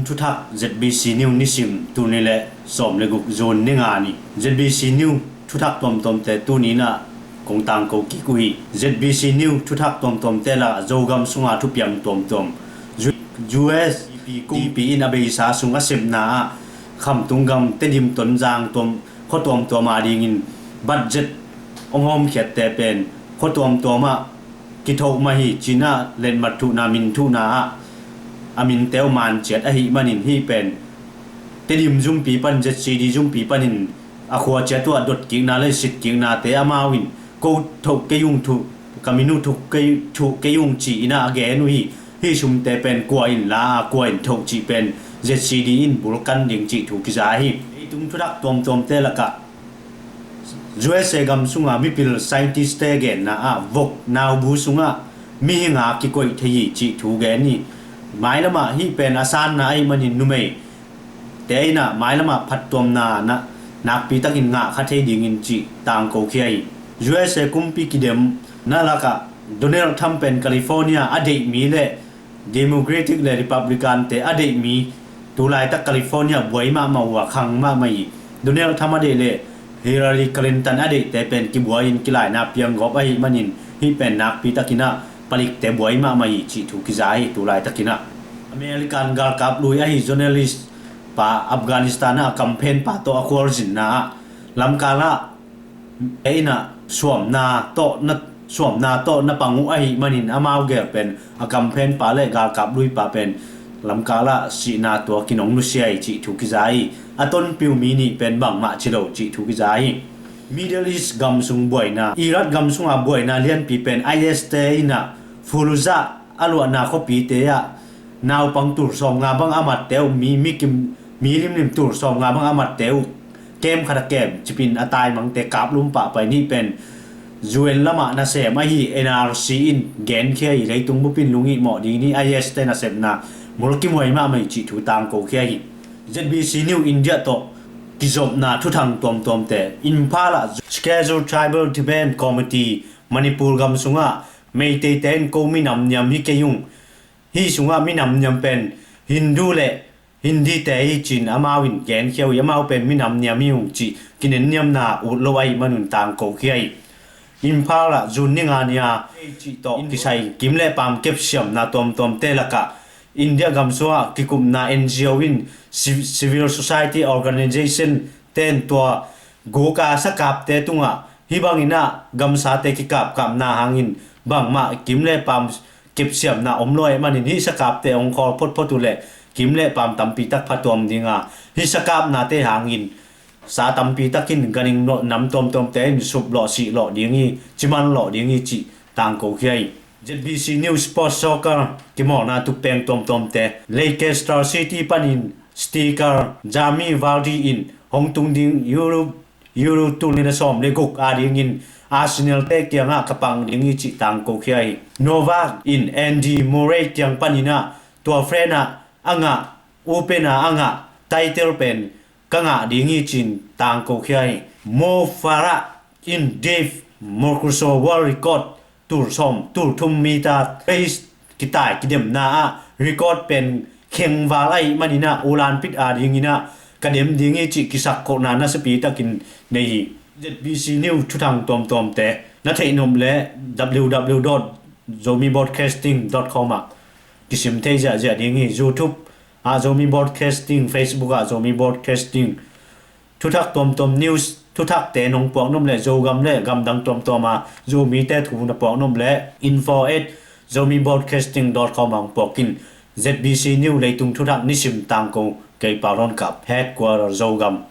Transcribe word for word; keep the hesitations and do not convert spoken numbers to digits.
Thuthak Z B C News nisim, tuni le sawm le guk June ni nga ni. Z B C News thuthak tuamtuamte tuni inah kong tangko kik uh hi. Z B C News thuthak tuamtuamte lakah Zogam sunga thupiang tuamtuam, U S T P in a beisa sung a sepna ah Khamtung gam, Tedim, Tonzang tuam, khua tuamtuam a dingin budget hong hawmkhiatte pen khua tuamtuam ah kithoh mah hi, ci-in ah letmat thuhna, min thuhna ah a minte uh man ciat ahih manin, hih pen Tedim zumpi pan, Z C D zumpi panin a khua ciat uh ah dotkikna le sitkiknate amau in, ko thoh kei ung, thuh, ka min uh thuh kei, thuh kei ung, ci-in ah a gen uh hi. Hih sumte pen kua in la a, kua in thoh cih pen Z C D in bulkan ding cih thu kiza hi. Leitung thuthak tuamtuamte lakah U S A gam sunga mipil scientist-te genna ah vok naubu sungah mihing a kikoih thei hi cih thu gen hi. Mailamah hih pen a sanna ahih manin numeite inah mailamah phattuamna na, nakpitakin ngah kha thei dingin cih tangkokhia hi. U S A kumpi kidemna lakah Donald Trump pen California a deih mi le Democratic le Republican-te a deih mi, tulaitak California buai mahmah uh a, khang mahmah hi. Donald Trump a deih le Hillary Clinton a deihte pen kibuai-in kilaina pianggawp ahih manin, hih pen nakpitakin ah palikte buai mahmah hi cih thu kiza hi. Tulaitakin ah American galkap lui ahi journalist pa, Afghanistan ah a campaign pa tawh a khualzinna ah lamkal ah ei inah suamna tawh na, suamna tawh na pang uh ahih manin, amau gel pen a campaign pa le galkap lui pa pen lamkal ah sihna tuakin hong nusia hi cih thu kiza hi. A tonpih uh mi nih pen bangmah ci lo cih thu kiza hi. Middle East gam sung buaina, Iraq gam sunga buaina lianpi pen I S te inah Fallujah a luahna khuapite ah naupang tul sawmnga bang a matte uh, mi, mi kim, mi limlim tul sawmnga bang a matte uh, kem khat a kem cipin a taimangte kaplum pahpah in, hih pen U N lamah nasem ahi N R C in genkhia hi. Leitung bupin lunghimawh ding hi. I S te nasepna mulkimhuai mahmah hi cih thu tangkokhia hi. Z B C News India tawh kizopna thuthang tuamtuamte. Imphal ah Scheduled Tribal Defense Committee, Manipur gam sungah Meiteite in ko minam niam hi kei ung, hih sungah minam niam pen Hindu le Hindi-te hi, ci-in amau in genkhia uh hi. Amau pen minam niam hi ung cih kinenniamna ut lo ahih manun tangkokhia hi. Imphal ah June ni nga ni-a cih tawh kisai kim le paam kepsiamna tuamtuamte lakah India gam sungah kikupna N G O in, ci-, civil society organization-te in tua guk a sakapte tungah hih bangin ah gamsate kikapkapna hangin bangmah kim le paam kepsiamna om lo ahih manin, hih sakapte hong khawl photphot uh leh kim le paam tampi tak phatuam ding a, hih sakapnate hangin sa tampi takin ganhing nam tuamtuamte in suplawh sihlawh ding hi, cimanlawh ding hi cih tangkokhia hi. Z B C News Sports Soccer kimawlna tuppeng tuamtuamte. Leicester City panin striker Jamie Vardy in hong tung ding Euro, Euro tul nih le sawm le guk a dingin Arsenal-te kiangah ka pang ding hi cih tangkokhia hi. Novak in Andy Murray kiang panin ah tua France ah a ngah Open a a ngah title pen ka ngah ding hi, ci-in tangkokhia hi. Mo Farah in Dave Mercurso world record, tul sawm, tul thum meter race kitai kidemna ah record pen khengval ahih manin ah Olympic a dingin ah ka dem ding hi cih kisakkholhna nasapi takin nei hi. Z B C News thuthang tuamtuamte na theih nop leh W W W dot zomi broadcasting dot com ah kisim thei ziahziah ding hi. YouTube ah Zomi Broadcasting, Facebook ah Zomi Broadcasting. Thuthak tuamtuam news, thuthakte nong puak nop leh, Zogam le gamdang tuamtuam a Zomite thu na puak nop leh, info at zomi broadcasting dot com ah hong puak in. Z B C News leitung thuthak nisim tangko, kei Pau Dawn Kap, headquarter Zogam.